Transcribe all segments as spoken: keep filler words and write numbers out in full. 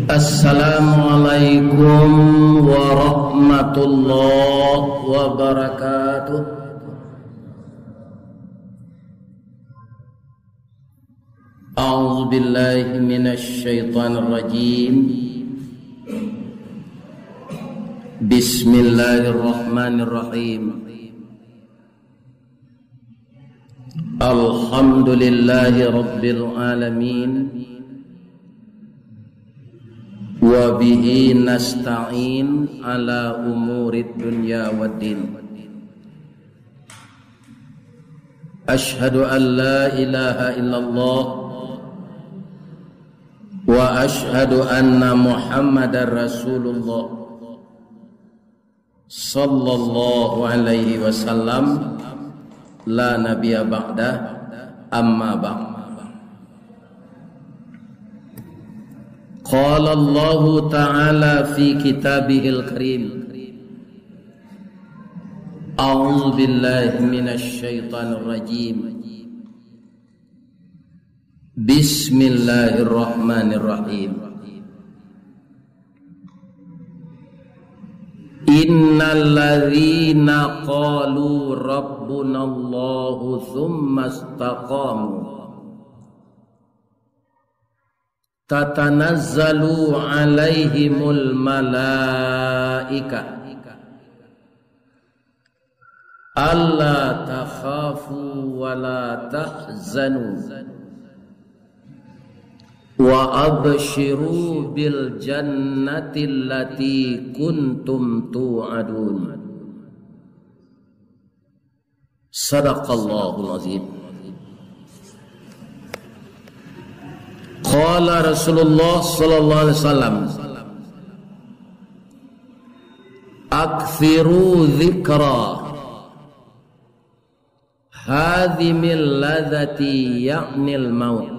Assalamualaikum warahmatullahi wabarakatuh. A'udzubillahi minasyaitonirrajim. Bismillahirrahmanirrahim. Alhamdulillahi rabbil alamin. Wa bihi nasta'in ala umurid dunya waddin. Asyhadu an la ilaha illallah wa asyhadu anna Muhammadar Rasulullah. Sallallahu alaihi wasallam, la nabiyya ba'dah, amma ba'd. Qala Allahu ta'ala fi kitabihil karim. A'udzu billahi minasy syaithanir rajim. Bismillahirrahmanirrahim. Innal ladzina qalu rabbunallahu tsumma istaqamu tatanazzalu alaihimul malaikah alla takhafu wa la tahzanu wa absyiru bil jannati allati kuntum tu'adun. Sadaqallahul azim. Qala Rasulullah sallallahu alaihi wasallam, "Aktsiru dzikra hadzimil ladzati, ya'nil maut."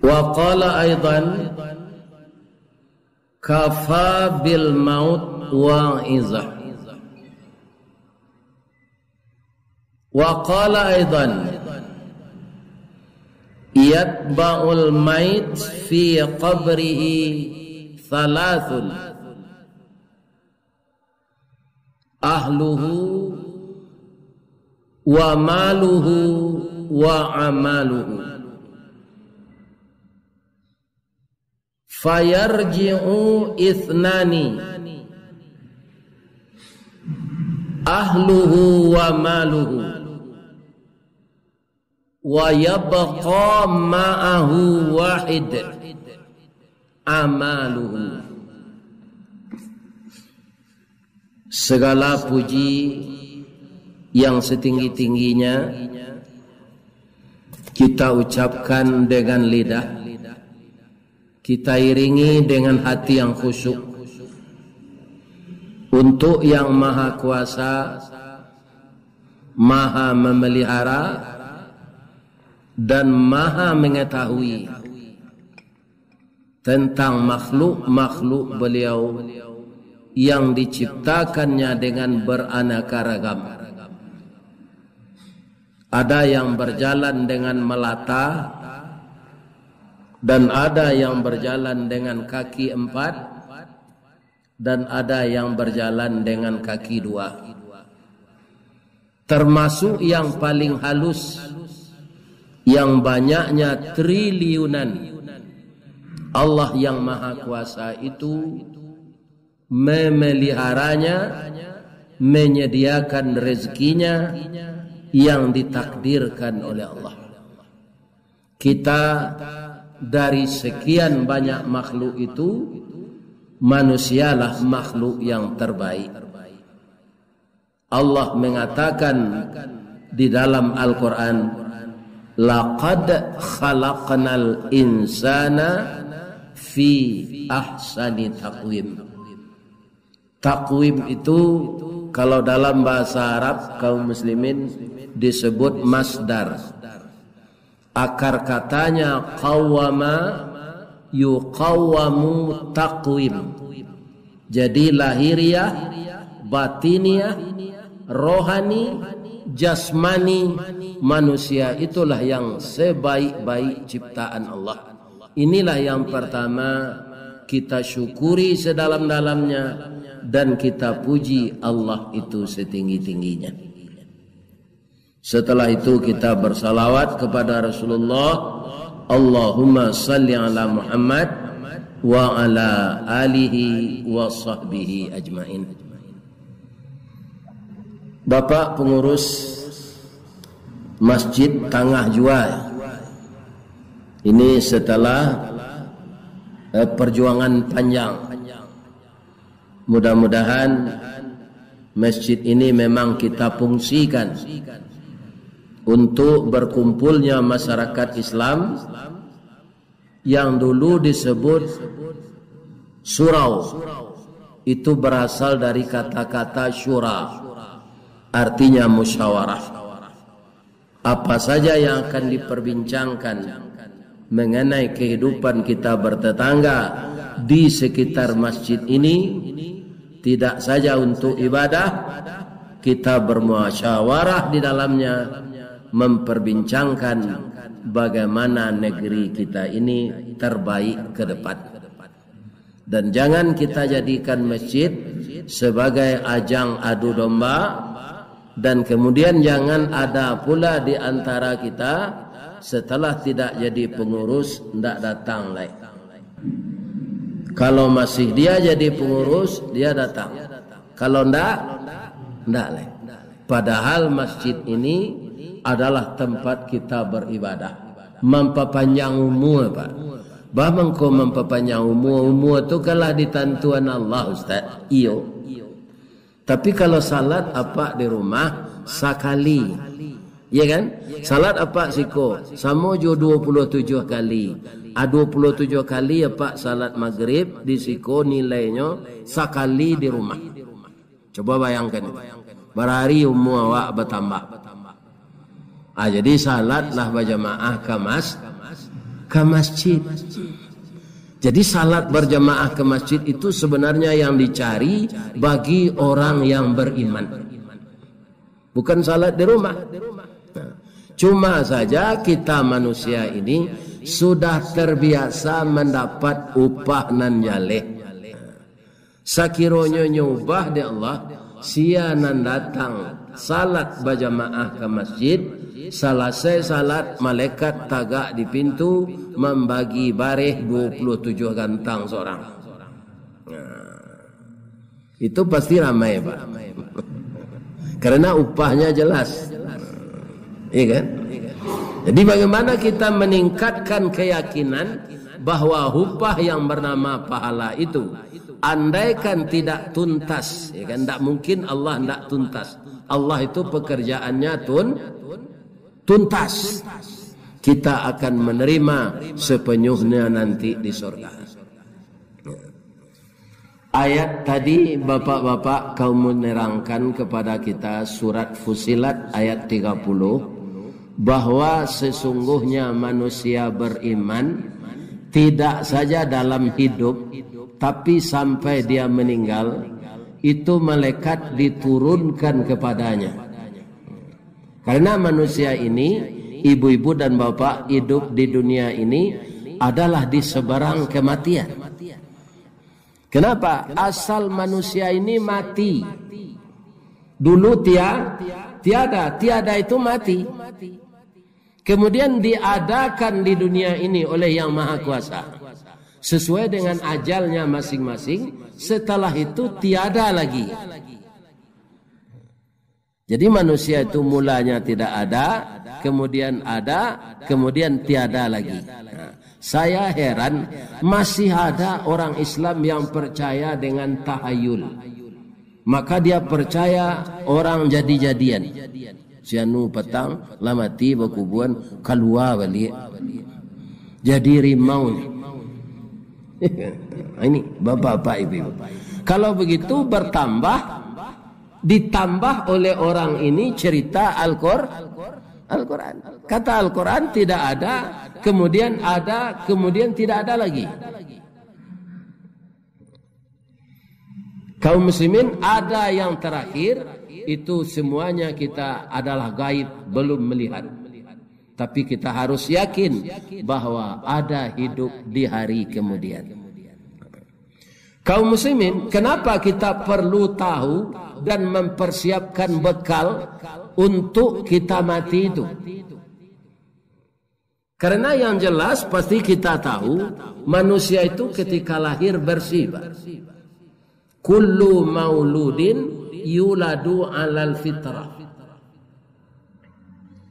Wa qala aidan, "Kafa bil maut wa'izah." Wa qala aidan, "Yatba'ul mait fi qabrihi thalathun, ahluhu wa maluhu wa amaluhu." Fayarji'u ithnani, ahluhu wa maluhu, wa yabqa ma'ahu wahid, amaluhu. Segala puji yang setinggi-tingginya kita ucapkan dengan lidah, kita iringi dengan hati yang khusyuk untuk Yang Maha Kuasa, Maha Memelihara, dan Maha Mengetahui tentang makhluk-makhluk Beliau yang diciptakan-Nya dengan beraneka ragam. Ada yang berjalan dengan melata, dan ada yang berjalan dengan kaki empat, dan ada yang berjalan dengan kaki dua. Termasuk yang paling halus, yang banyaknya triliunan, Allah Yang Maha Kuasa itu memeliharanya, menyediakan rezekinya yang ditakdirkan oleh Allah. Kita, dari sekian banyak makhluk itu, manusialah makhluk yang terbaik. Allah mengatakan di dalam Al-Quran, "Laqad khalaqnal insana fi ahsani taqwim." Takwim itu, kalau dalam bahasa Arab kaum muslimin, disebut masdar. Akar katanya qawwama, yuqawwamu taqwim. Jadi lahiriah, batiniah, rohani, jasmani manusia itulah yang sebaik-baik ciptaan Allah. Inilah yang pertama, kita syukuri sedalam-dalamnya dan kita puji Allah itu setinggi-tingginya. Setelah itu kita bersalawat kepada Rasulullah, Allahumma salli ala Muhammad wa ala alihi wa sahbihi ajmain. Bapak pengurus Masjid Tangah Jua, ini setelah, eh, perjuangan panjang. Mudah-mudahan masjid ini memang kita fungsikan untuk berkumpulnya masyarakat Islam yang dulu disebut surau. Itu berasal dari kata-kata syura, artinya musyawarah. Apa saja yang akan diperbincangkan mengenai kehidupan kita bertetangga di sekitar masjid ini, tidak saja untuk ibadah, kita bermusyawarah di dalamnya, memperbincangkan bagaimana negeri kita ini terbaik ke depan. Dan jangan kita jadikan masjid sebagai ajang adu domba, dan kemudian jangan ada pula di antara kita setelah tidak jadi pengurus, ndak datang lai. Kalau masih dia jadi pengurus, dia datang. Kalau ndak, ndak lai. Padahal masjid ini adalah tempat kita beribadah. Mampapanjang umua, Pak. Bah mangko mampapanjang umua, umua tu kan lah ditantuan Allah, Ustaz. Iyo. Tapi kalau salat apak di rumah sakali, iya kan? Salat apak siko, samo jo dua puluh tujuh kali. Ah, dua puluh tujuh kali apak salat magrib di siko nilainyo sakali di rumah. Coba bayangkan itu. Barari umua awak batambah. Ah, jadi salatlah bajamaah ka mas-, ka masjid. Jadi salat berjamaah ke masjid itu sebenarnya yang dicari bagi orang yang beriman. Bukan salat di rumah. Nah, cuma saja kita manusia ini sudah terbiasa mendapat upah nan jaleh. Sakironyo nyo ubah dek Allah, sia nan datang salat bajamaah ka masjid, salasai salat, malaikat tagak di pintu, mambagi bareh dua puluh tujuh gantang sorang. Nah, itu pasti ramai, Pak. Karena upahnya jelas. Iya kan? Jadi bagaimana kita meningkatkan keyakinan bahwa upah yang bernama pahala itu, andaikan tidak tuntas, ya kan, ndak mungkin Allah ndak tuntas. Allah itu pekerjaannya tun-, tuntas. Kita akan menerima sepenuhnya nanti di surga. Ayat tadi, bapak-bapak, kaum menerangkan kepada kita surat Fusilat ayat tiga puluh, bahwa sesungguhnya manusia beriman tidak saja dalam hidup, tapi sampai dia meninggal, itu malaikat diturunkan kepadanya. Karena manusia ini, ibu-ibu dan bapak, hidup di dunia ini adalah di seberang kematian. Kenapa? Asal manusia ini mati. Dulu tia-, tiada, tiada itu mati. Kemudian diadakan di dunia ini oleh Yang Maha Kuasa. Sesuai dengan ajalnya masing-masing, setelah itu tiada lagi. Jadi manusia itu mulanya tidak ada, kemudian ada, kemudian tiada lagi. Nah, saya heran, masih ada orang Islam yang percaya dengan tahayul. Maka dia percaya orang jadi-jadian. Si anu patang, lah mati, bakubuan, kalua baliak. Jadi rimau ni. Ini, bapak-bapak, ibu-ibu. Kalau begitu, bertambah, ditambah oleh orang ini cerita Al-Qur-, Al-Quran. Kata Al-Quran tidak ada, kemudian ada, kemudian tidak ada lagi. Kaum muslimin, ada yang terakhir, itu semuanya kita adalah gaib, belum melihat. Tapi kita harus yakin bahwa ada hidup di hari kemudian. Kaum muslimin, kenapa kita perlu tahu dan mempersiapkan bekal untuk kita mati itu? Karena yang jelas pasti kita tahu, manusia itu ketika lahir bersih, Pak. Kullu mauludin yuladu alal fitrah.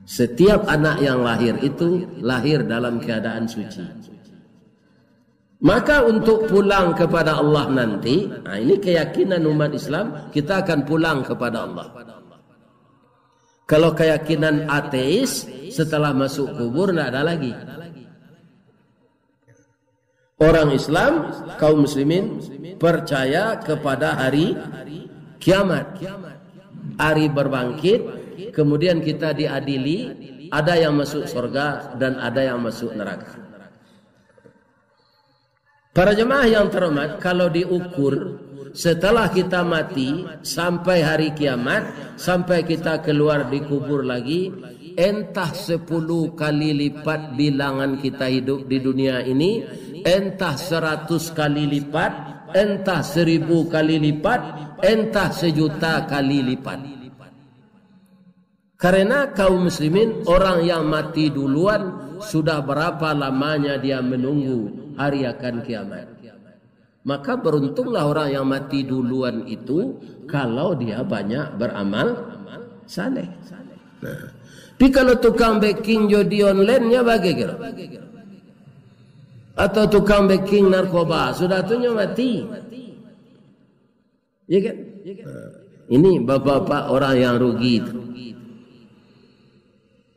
Setiap anak yang lahir itu lahir dalam keadaan suci. Maka untuk pulang kepada Allah nanti, nah, ini keyakinan umat Islam, kita akan pulang kepada Allah. Kalau keyakinan ateis, setelah masuk kubur ndak ada lagi. Orang Islam, kaum muslimin, percaya kepada hari kiamat, hari berbangkit, kemudian kita diadili, ada yang masuk surga dan ada yang masuk neraka. Para jemaah yang terhormat, kalau diukur, setelah kita mati sampai hari kiamat, sampai kita keluar di kubur lagi, entah sepuluh kali lipat bilangan kita hidup di dunia ini, entah seratus kali lipat, entah seribu kali lipat, entah sejuta kali lipat. Karena kaum muslimin, orang yang mati duluan sudah berapa lamanya dia menunggu hari akan kiamat. Maka beruntunglah orang yang mati duluan itu kalau dia banyak beramal saleh. Nah, tapi kalau tukang beking judi online-nya bagaimana? Atau tukang beking narkoba, sudah tu nyo mati. Ya kan? Nah, ini bapak-bapak orang yang rugi itu.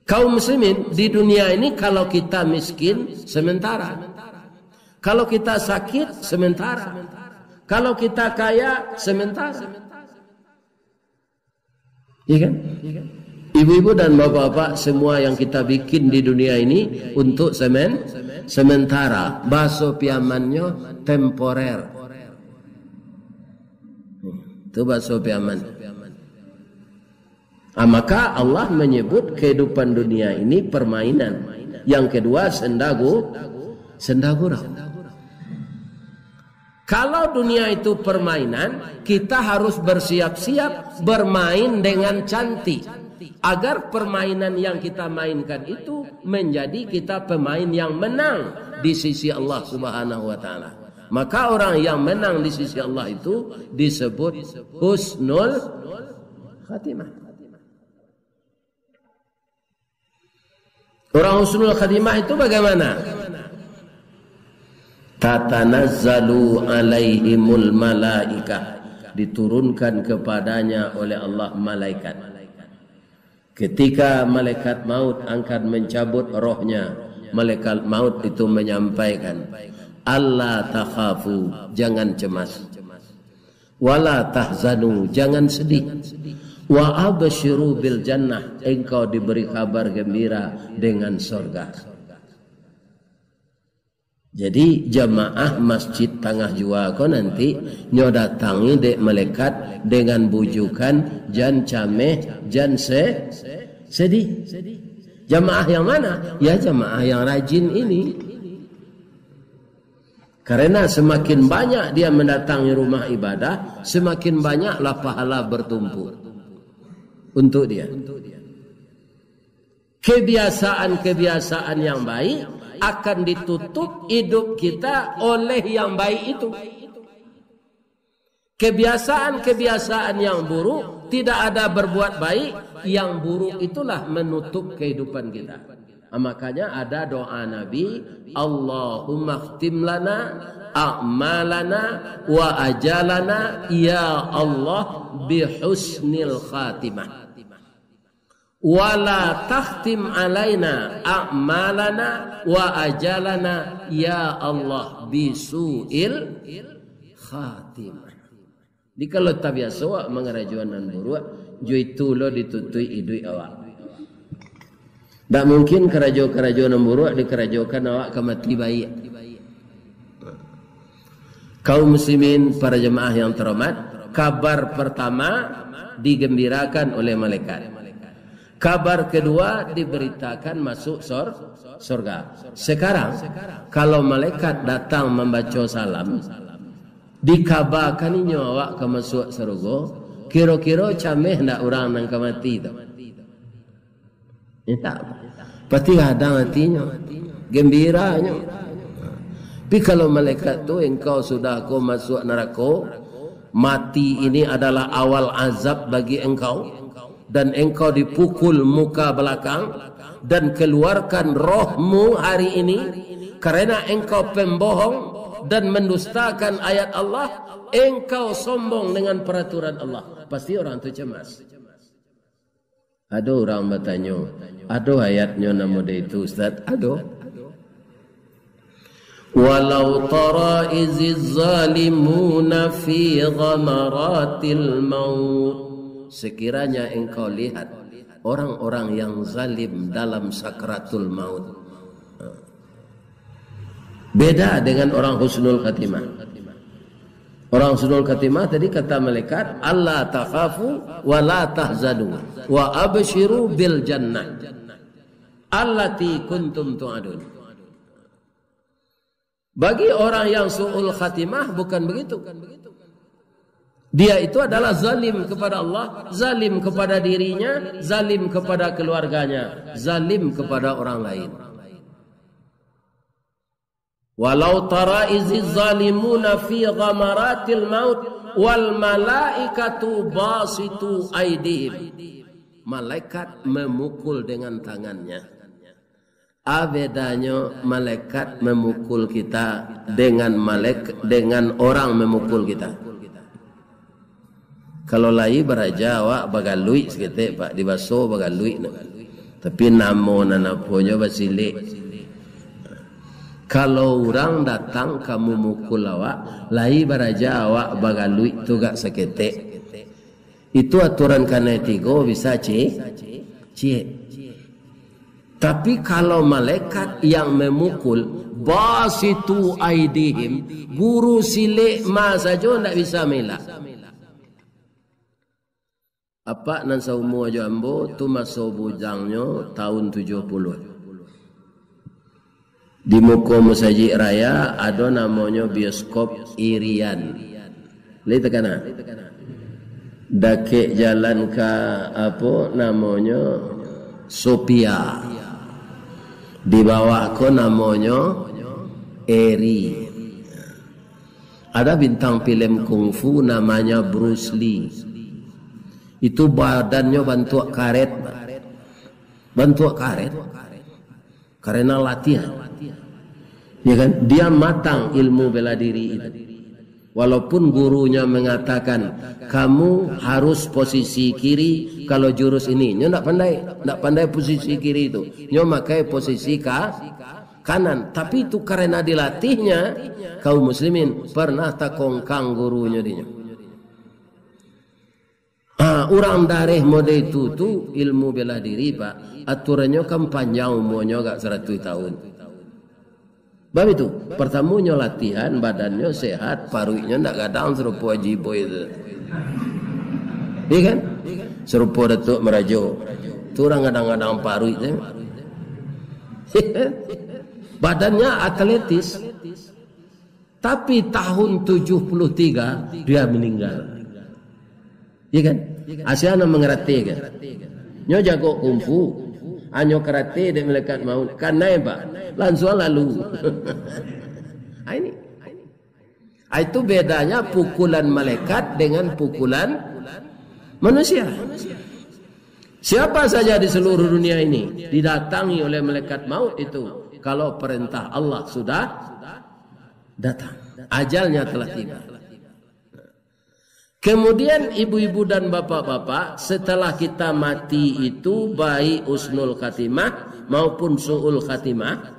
Kaum muslimin, di dunia ini kalau kita miskin sementara. Kalau kita sakit sementara. Kalau kita kaya sementara. Ya kan? Ibu-ibu dan bapak-bapak, semua yang kita bikin di dunia ini untuk semen-, sementara. Bahaso Piamannyo temporer. Itu bahaso Piaman. Ah, maka Allah menyebut kehidupan dunia ini permainan. Yang kedua, sendagu-, sendagurau. Kalau dunia itu permainan, kita harus bersiap-siap bermain dengan cantik, agar permainan yang kita mainkan itu menjadi kita pemain yang menang di sisi Allah Subhanahu wa Ta'ala. Maka orang yang menang di sisi Allah itu disebut husnul khatimah. Orang husnul khatimah itu bagaimana? Tatanazzalu alaihimul malaikah, diturunkan kepadanya oleh Allah malaikat. Ketika malaikat maut akan mencabut rohnya, malaikat maut itu menyampaikan, "Alla takhafu, jangan cemas. Wala tahzanu, jangan sedih. Wa absyiru bil jannah, engkau diberi kabar gembira dengan sorga." Jadi, jamaah Masjid Tangah Jua ko nanti nyo datangi dek malaikat dengan bujukan, "Jan cameh, jan se-, sedih." Jamaah yang mana? Ya, jamaah yang rajin ini. Karena semakin banyak dia mendatangi rumah ibadah, semakin banyaklah pahala bertumpuk untuk dia. Kebiasaan-kebiasaan yang baik akan ditutup hidup kita oleh yang baik itu. Kebiasaan-kebiasaan yang buruk, tidak ada berbuat baik, yang buruk itulah menutup kehidupan kita. Ah, makanya ada doa Nabi, "Allahumma khtim lana a'malana wa ajalana, ya Allah, bi husnil khatimah. Wala takhtim alaina a'malana wa ajalana, ya Allah, bisu'il khatimah." Jadi, kalau tabiaso awak mangarajoan nan buruak, jo itu lo ditutuik iduik awak. Ndak mungkin karajo-karajo nan buruak dikarajokan awak ka mati baiak. Kaum muslimin, para jemaah yang terhormat, kabar pertama digembirakan oleh malaikat. Kabar kedua diberitakan masuk sor-, sorga. Sekarang, kalau malaikat datang mambaco salam, dikabakan inyo awak ka masuak sarugo, kiro-kiro cameh ndak urang nan ka mati tu? Indak. Pasti gadang atinyo, gembiranyo. Tapi kalau malaikat tu, "Engkau sudah ko masuak narako, mati ini adalah awal azab bagi engkau, dan engkau dipukul muka belakang, dan keluarkan rohmu hari ini, karena engkau pembohong dan mendustakan ayat Allah, engkau sombong dengan peraturan Allah." Pasti orang tu cemas. Ado urang batanyo, "Ado ayatnyo nan model itu, Ustaz?" Ado. "Walau tara iziz zalimuna fi ghamaratil maut." Sekiranya engkau lihat orang-orang yang zalim dalam sakratul maut. Beda dengan orang husnul khatimah. Orang husnul khatimah tadi kata malaikat, "Alla takhafu wa la tahzanu wa absyiru bil jannah allati kuntum tu'adun." Bagi orang yang su'ul khatimah bukan begitu. Dia itu adalah zalim kepada Allah, zalim kepada dirinya, zalim kepada keluarganya, zalim kepada orang lain. "Walau tara iziz zalimuna fi ghamaratil maut wal malaikatu basitu aidihim." Malaikat memukul dengan tangannya. A bedanyo malaikat memukul kita dengan malaik-, dengan orang memukul kita? Kalau lai baraja awak bagaluik saketek, Pak, dibaso bagaluik no. Tapi namo nan aponyo basilek. Kalau urang datang ka mamukul awak, lai baraja awak bagaluik tu gak saketek. Itu aturan kanai tigo bisa ci-, ciek. Tapi kalau malaikat yang memukul, basitu aidihim, guru silek ma sajo ndak bisa mailak. Apak nan saumua jo ambo tu maso bujangnyo tahun tujuah puluah. Di muko Masajik Raya ado namonyo bioskop Irian. Lai takana? Dakek jalan ka, apo namonyo, Sophia. Di bawah ko namonyo Eri. Ada bintang filem kungfu namanya Bruce Lee. Itu badannyo bantuak karet. Bantuak karet. Karena latihan. Ya kan? Dia matang ilmu bela diri itu. Walaupun gurunya mengatakan, "Kamu harus posisi kiri kalau jurus ini." Nyo ndak pandai, ndak pandai posisi kiri itu. Nyo makai posisi ka-, kanan. Tapi itu karena dilatihnya, kaum muslimin, pernah takongkang gurunyo dinyo. Ah, urang dareh model itu tu ilmu bela diri, Pak. Aturannyo kan panjang umurnyo agak saratuih tahun. Bab itu, pertamonyo latihan, badannyo sehat, paruiknyo ndak gadang sarupo Haji Boy tu. Iya kan? Sarupo Datuk Marajo. Tu urang gadang-gadang paruik tu. Badannya atletis. Tapi tahun tujuah puluah tiga, dia meninggal. Iya kan? Asia nan mangarati kan? Nyo jago kungfu, hanyo karate dek malaikat maut. Kanai, Pak. Lansuang lalu. Ah, ini. Ah, itu bedanya pukulan malaikat dengan pukulan manusia. Siapa saja di seluruh dunia ini didatangi oleh malaikat maut itu, kalau perintah Allah sudah datang, ajalnya telah tiba. Kemudian ibu-ibu dan bapak-bapak, setelah kita mati itu, baik husnul khatimah maupun su'ul khatimah,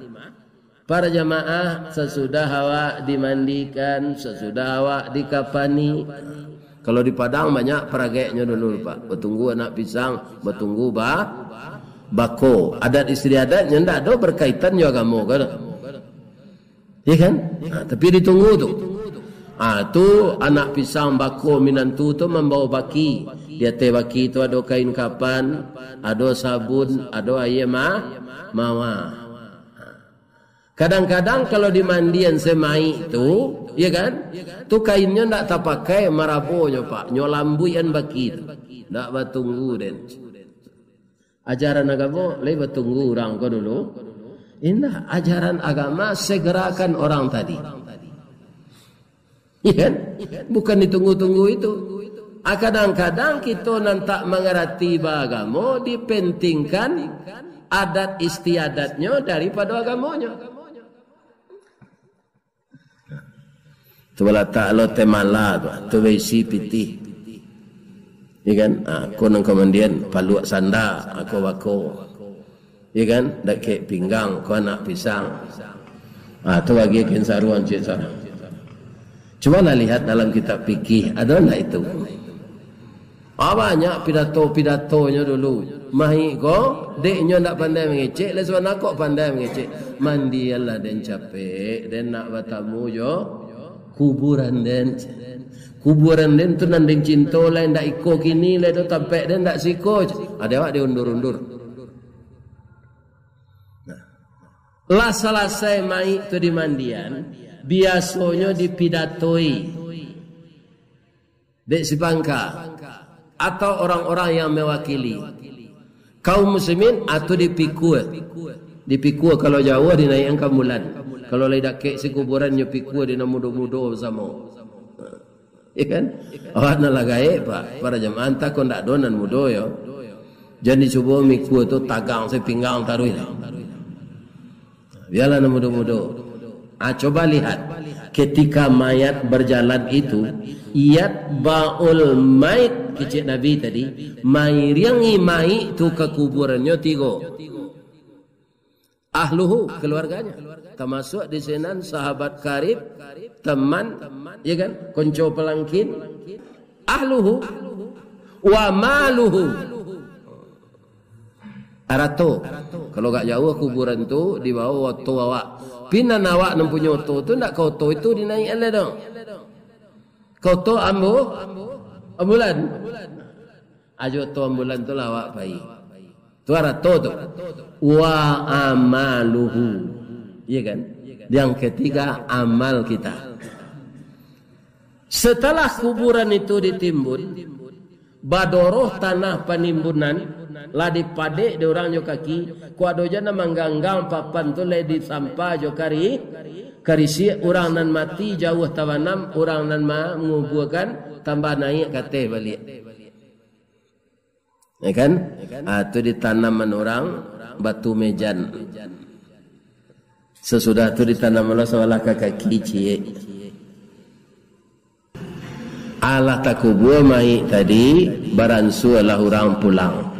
para jamaah, sesudah awak dimandikan, sesudah awak dikafani, kalau di Padang banyak parageknyo dulu, Pak. Batunggu anak pisang, batunggu ba-, bako. Adat istiadatnyo ndak ado berkaitan jo agamo, kan? Iya kan? Ha, tapi ditunggu tu. Ha, tu anak pisang bako minantu tu mambawa baki. Di ateh baki tu ado kain kapan, ado sabun, ado aia ma-, mawar. Kadang-kadang kalau dimandian se mayik tu, ya kan? Tu kainnyo ndak tapakai marabonyo, Pak. Nyo lambuikan baki tu. Ndak batunggu den. Ajaran agamo lai batunggu urang ko dulu. Indak, ajaran agama segerakan orang tadi. Iya kan? Bukan ditunggu-tunggu itu. Ah, kadang-kadang kito nan tak mangarati baagamo, dipentingkan adat istiadatnyo daripado agamonyo. Tu balatak lo temala tu, tu baisi pitih. Iya kan? Ah, ko nan kamandian paluak sanda, ako bako. Iya kan? Dakek pinggang, ko anak pisang. Ah, tu bagi kin saruan cik saruan. Cubalah lihat dalam kitab fikih, ado ndak itu? Ah, banyak pidato-pidatonyo dulu. Mayik ko, dek nyo ndak pandai mangecek, lai sabana kok pandai mangecek. Mandianlah den capek, den nak batamu jo kuburan den. Kuburan den tu nan den cinto lai, ndak iko kini lai tu, tampek den ndak siko. Ado awak diundur-undur. Nah. Lah salasai mayik tu dimandian, biasonyo dipidatoi dek si pangka atau orang-orang yang mewakili kaum muslimin, atau dipikua. Dipikua, kalau jauah dinaiakan ka ambulan. Kalau lai dakek si kuburan, nyo pikua di nan mudo-mudo basamo. Ya kan? Awak nan lah gaek, Pak. Para jamaah, antah ko ndak ado nan mudo, yo. Jan dicubo mikua tu tagang se pinggang taruih lah. Biarlah nan mudo-mudo. Ah, coba lihat. Ketika mayat berjalan itu, yatba'ul mait, kecek Nabi tadi, mairiangi mayik tu ka kuburannyo tigo. Ahluhu, keluarganya. Tamasuak di sinan sahabat karib, teman, ya kan? Konco palangkin. Ahluhu, wa maluhu. Arato. Kalau agak jauah kuburan tu, dibawa oto awak. Pinan awak nan punyo oto tu, ndak ka oto itu dinaiakan lai doh. Ka oto ambu-, ambulan. Ajo oto ambulan tu lah awak pai. Tu arato tu. Wa amaluhu. Iya kan? Yang ketiga, amal kita. Setelah kuburan itu ditimbun, badoroh tanah panimbunan, lah dipadek dek urang jo kaki, kok ado juo nan mangganggang papan tu, lah disampah jo kari-, karisiak, urang nan mati jauah tabanam, urang nan ma-, mangubuakan tambah naiak ka ateh baliak. Ya kan? Ah, tu ditanaman urang batu mejan. Sasudah tu ditanam lo sabalah ka kaki ciek. Alah takubua mayik tadi, baransualah urang pulang.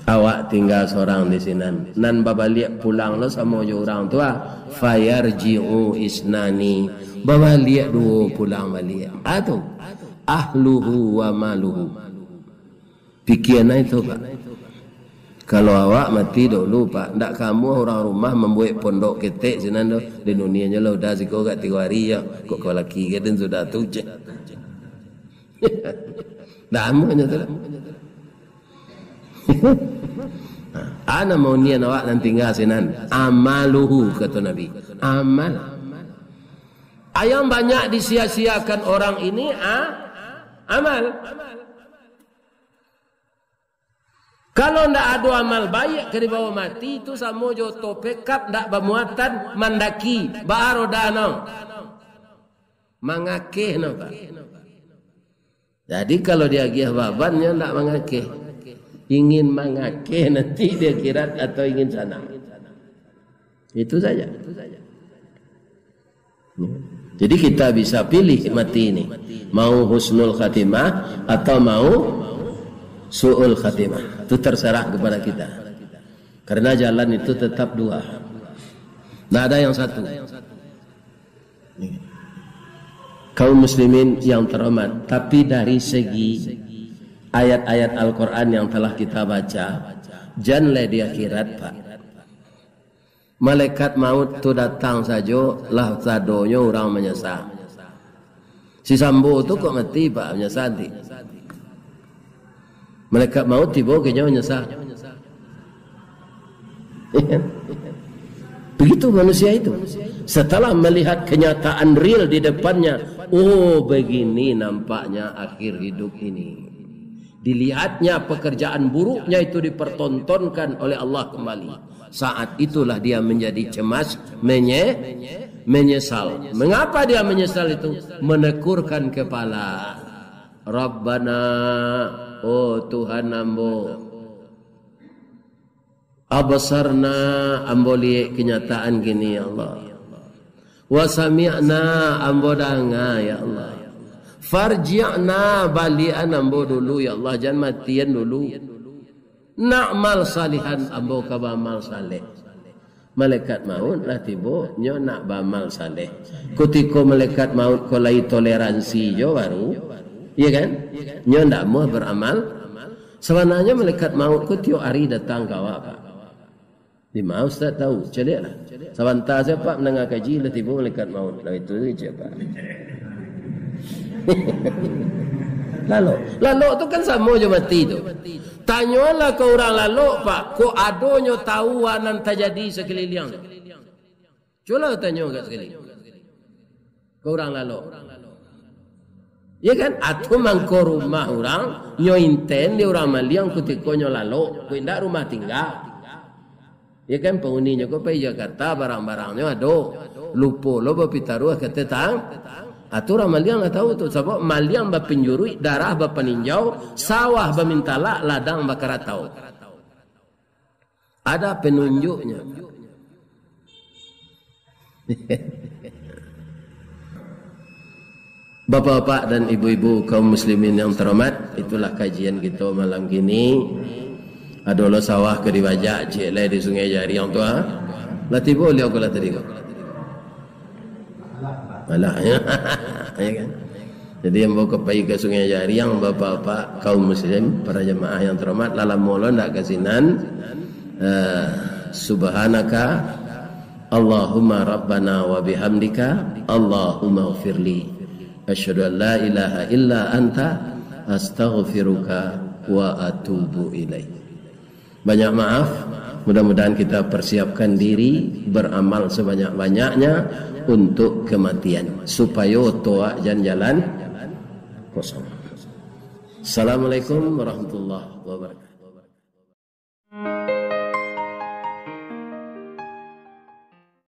Awak tingga sorang di sinan. Nan babaliak pulang lo samo jo urang tu, ah. Fayarji'u isnani. Babaliak duo pulang baliak. Ah, tu. Ahluhu wa maluhu. Pikian ai tu, Pak. Kalau awak mati dahulu, Pak, ndak kamuah urang rumah mambuek pondok ketek sinan tu. Di dunia nyo lah udah siko agak tigo hari yo. Kok kau laki ka den sudah tu, cek. Ndak amuah nyo tu lah. Ana mau nian awak nan tingga sinan. Amaluhu, kato Nabi. Amal. Yang banyak disia-siakan orang ini, ah, amal. Kalau ndak ado amal baiak ka dibawa mati, tu samo jo oto pekap ndak bamuatan mandaki, baa roda no. Mangakeh no, Pak. Jadi, kalau diagiah baban, nyo ndak mangakeh. Ingin mangakeh nanti di akhirat atau ingin sanang. Itu saja. Jadi, kita bisa pilih mati ini. Mau husnul khatimah atau mau su'ul khatimah. Itu terserah kepada kita. Karena jalan itu tetap dua. Ndak ada yang satu. Kaum muslimin yang terhormat, tapi dari segi ayat-ayat Al-Quran yang telah kita baca, jan lai di akhirat, Pak. Malaikat maut tu datang sajo, lah sadonyo urang manyasa. Si Sambo tu kok mati, Pak, manyasa nanti. Malaikat maut tibo ka nyo nyesal. Begitu manusia itu. Setelah melihat kenyataan real di depannya, oh, begini nampaknya akhir hidup ini. Dilihatnya pekerjaan buruknya itu dipertontonkan oleh Allah kembali. Saat itulah dia menjadi cemas, menye-, menyesal. Mengapa dia menyesal itu? Menekurkan kepala. Rabbana, oh Tuhan ambo. Absarna, ambo liek kenyataan kini, ya Allah. Wa sami'na, ambo danga, ya Allah. Farji'na, baliakan ambo dulu, ya Allah, jan matian dulu. Na'mal salihan, ambo ka baamal saleh. Malaikat maut lah tibo, nyo nak baamal saleh. Kutiko malaikat maut ko lai toleransi jo baru, iya kan? Nyo ndak amuah baramal. Sabananyo malaikat maut ko tiok ari datang ka awak, Pak. Di ma Ustaz tahu? Caliaklah. Sabanta sajo, Pak, mandanga kaji, lah tibo malaikat maut. Lah itu sajo, Pak. Lalok. Lalok tu kan samo jo mati tu. Tanyolah ka urang lalok, Pak, kok adonyo tahu a nan tajadi sakaliliang. Cubolah tanyo agak sakali. Ka urang lalok. Ya kan? Atau mangko rumah urang, nyo inten di urang maliang kutiko nyo lalok, kok indak rumah tingga. Ya kan, panguninyo ko pai Jakarta, barang-barangnyo ado. Lupo lo bapitaruah ka tetang-, ah, tu urang maliang lah tahu tu. Sabab maliang bapinjuruik, darah bapaninjau, sawah bamintalak, ladang bakaratau. Ada penunjuknya. Bapak-bapak dan ibu-ibu kaum muslimin yang terhormat, itulah kajian kita malam kini. Ado lo sawah ka dibajak, ciek lai di Sungai Jariang tu, ha? Lah tibo liau ko lah tadi ko. Alah, ya. Ya kan? Jadi, ambo ka pai ka Sungai Jariang, bapak-bapak, kaum muslim, para jamaah yang terhormat, lah lamo lo ndak ka sinan. Eh, subhanaka Allahumma rabbana wa bihamdika, Allahumma ghfirli. Asyhadu an la ilaha illa anta, astaghfiruka wa atubu ilaik. Banyak maaf, mudah-mudahan kita persiapkan diri, beramal sebanyak-banyaknya untuk kematian, supayo toak jan jalan kosong. Assalamualaikum warahmatullahi wabarakatuh.